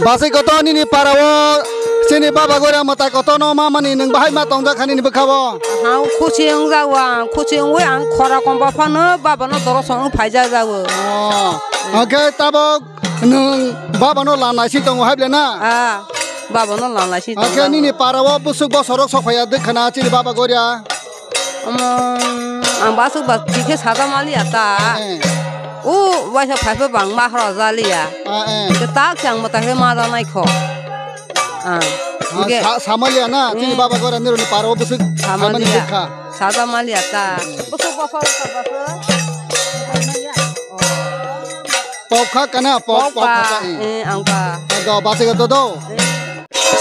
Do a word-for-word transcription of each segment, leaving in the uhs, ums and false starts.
Basi koto nini para o chini baba gora mwtai koto no ma mani nwng bahai ma tong jak kha nini bwkha o. Ha, khusi wng jak o ang, khusi wngwi ang khora komba phano baba no doro song phai jak jak o. Oh. Hwnkhe tabok nwng baba no lam naising tongo hai ble na? Ah, baba no lam naising tongo. Hwnkhe nini para o bwswk bosor rok sok phaiya dwkhana chini baba gora. Omo, ang basuk ba tikhe sajak maliya ta. Eh. O waisa phaipa bang ma horo jaliya. Ah, eh. Ke tak se ang mwtai khe ma janai kho. Ah, ah, hwnkhe sa-, samaliya na, chini hmm, baba gora nironi paro bwswk samaliya. Samani dikha. Sajak maliya ta. Bwswk bosor wngkha bwswk. Pok kha kana, pok, pok kha ta, eh. Eh, ang ba. Ang do, basi ga do do. Eh.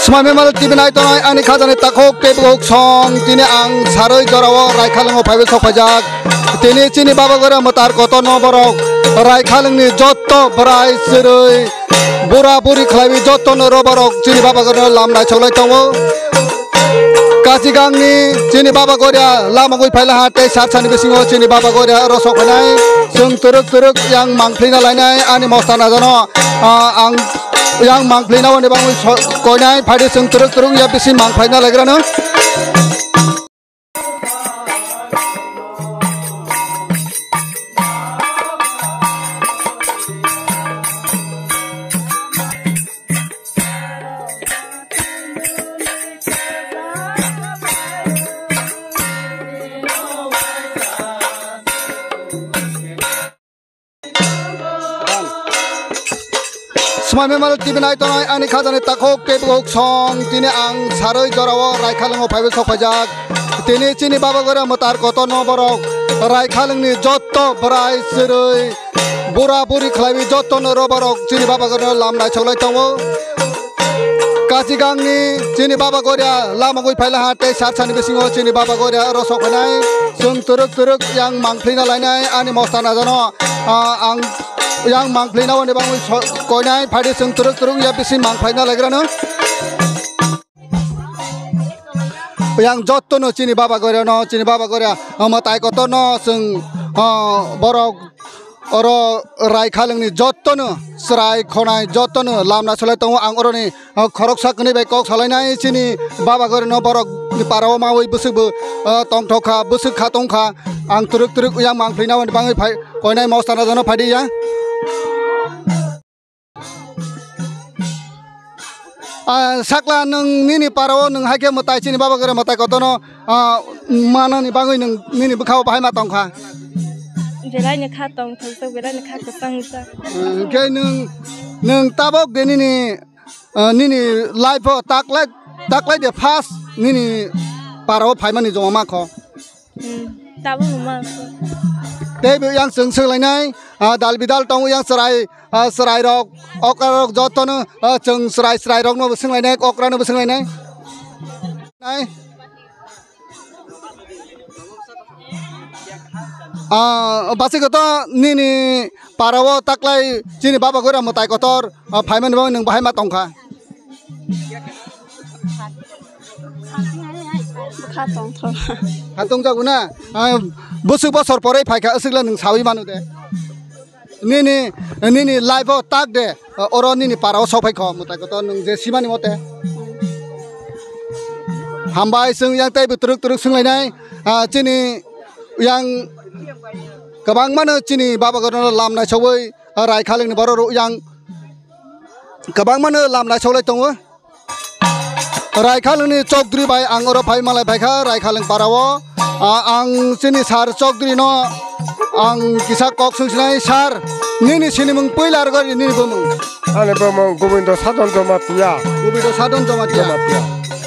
Smai memal T V nai tongnai ani khajani takhuk tei bukhuk song tini ang sarwi jorao Raikhalingo phaiwi sok phaijak. Tini chini baba gora mwtar kotorno borok Raikhalingni jotto bwrai chwrwi bura buri khlaiwi jottono ro borok chini baba gorano lam naisoklai tongo. Kachigangni chini baba gora lamagwi phailaha tei sarsani bisingo chini baba gora oro sok phainai. Chwng twrwk twrwk yang mangphlina lainai ani mosta najano, ah, ang Yang mangphlina wngni bagwi so-, koinai phaidi chwng twrwk twrwk ya bisi mangphlaina laigrano. Smai memal T V nai tongnai ani khajani takhuk tei bukhuk song tini ang sarwi jorao Raikhalingo phaiwi sok phaijak. Tini chini baba gora mwtar kotorno borok Raikhalingni jotto bwrai chwrwi bura buri khlaiwi jottono ro borok chini baba gorano lam naisoklai tongo. Kachigangni chini baba gora lamagwi phailaha tei sarsani bisingo chini baba gora oro sok phainai. Chwng twrwk twrwk yang mangphlina lainai ani mosta najano, ah, ang yang mangphlina wngni bagwi so-, koinai phaidi chwng twrwk twrwk ya bisi mangphlaina laigrano. Yang jottono chini baba gorano, chini baba gora, ah, mwtai kotorno chwng, ah, borok Oro Raikhalingni jottono chwrai khonai jottono lamna solai tongo. Ang oroni, ah, khoroksa kwnwi bai kok salainai chini baba gorino borokni parao mawi bwswkbo, ah, tongthok kha, bwswk kha tong kha. Ang twrwk twrwk yang mangphlina wngni bagwi phai koinai mosta najano phaidi ya. Ah, sakla nwng nini parao nwng haikhe mwtai chini baba gora mwtai kotorno, ah, manani bagwi nwng nini bwkhao bahai ma tongkha. Belai ni kha tongthok jak, belai ni kha kwchang jak. Ah, hwnkhe nwng, nwng tabok de nini, ah, nini life o taklai, taklai de first nini parao phaimani joma ma kho. Hmm, tabuk numa. Tei bo yang chwng swnglainai, ah, dal bidal tongo yang chwrai, ah, chwrai rok, okra rok jotono, ah, chwng chwrai, chwrai rokno bo swnglainai, okra no bo swnglainai. Nai. Ah, basi koto nini parao taklai chini baba gora mwtai kotor, ah, phaimani bo nwng bahai ma tongkha. Kha tongthok. Kha tongjago na? Ah, bwswk bosor pore phaikha, aswkle nwng sawi mano de. Nini, nini life o tak de, oro nini parao sok phaikho, mwtai kotor nwng je simani mote. Hambai, chwng yang teibo twrwk twrwk swnglainai, ah, chini yang kwbangmano chini baba gorano lam naisogwi, ah, Raikhalingni borok rok yang kwbangmano lam naisoklai tongo. Raikhalingni chokdri bai ang oro phai malai phaikha Raikhaling parao. Ah, ang chini sir chokdri no ang kisa kok swngsinai, sir, nini sinimung puila rwgwi nini bumung. Ani bumung Gobindo Sadon Jamatia. Gobindo Sadon Jamatia. Jamatia.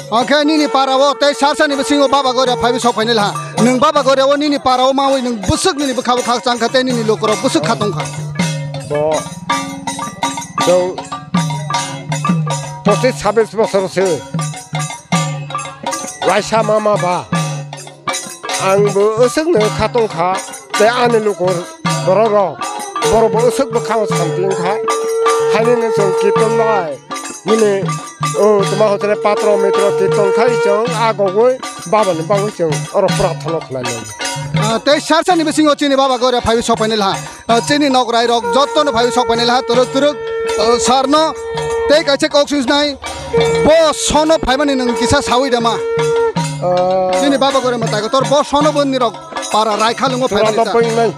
Hwnkhe nini parao tei sarsani bisingo baba goria phaiwi sok phainai laha. Nwng baba goria o nini parao mawi nwng bwswk nini bwkha bwkha changkha tei nini lukurok bwswk kha tongkha. Bo. Chwng pochis sabis bosor se waisa mama ba. Ang bo aswkno kha tongkha, tei ani lukur borok rok, borok bo aswk bwkhao santi wngkha. Hainino chwng kirton bai, nini, o, toma hotere patro mitro kirton khai chwng a gogoi babani bagwi chwng oro prathana khlai lai. Ah, tei sarsani bisingo chini baba goria phaiwi sok phainai laha. Ah, chini nokrai rok jotono phaiwi sok phainai laha, twrwk twrwk, ah, sarno Tei kaisa kok swisnai, bo sono phaimani nwng kisa sawi da ma? Ah. Chini baba gore mwtai kotor, bo sono bo nirok para raikha lwngo phaimani ta. Churanobboi wngnai.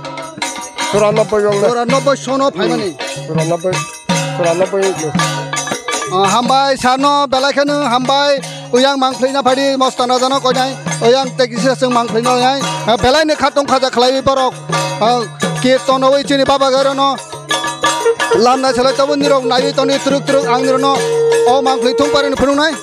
Churanobboi wngnai. Churanobboi sono phaimani. Hmm. Churanobboi, churanobboi wngnai. Ah, hambai, sano belai kheno hambai, uyang mangphlwi na phadi, mostana jano koinai, uyang tei kisa chwng mangphlwi na nai. Ah, belai ni khatung khaja khlaiwi borok. Ah, kirtono wi chini baba gore no. Lamnai salai tabuk nirok naiwi tongni turuk turuk ang nirokno o mangphlwi thung parino phunuknai.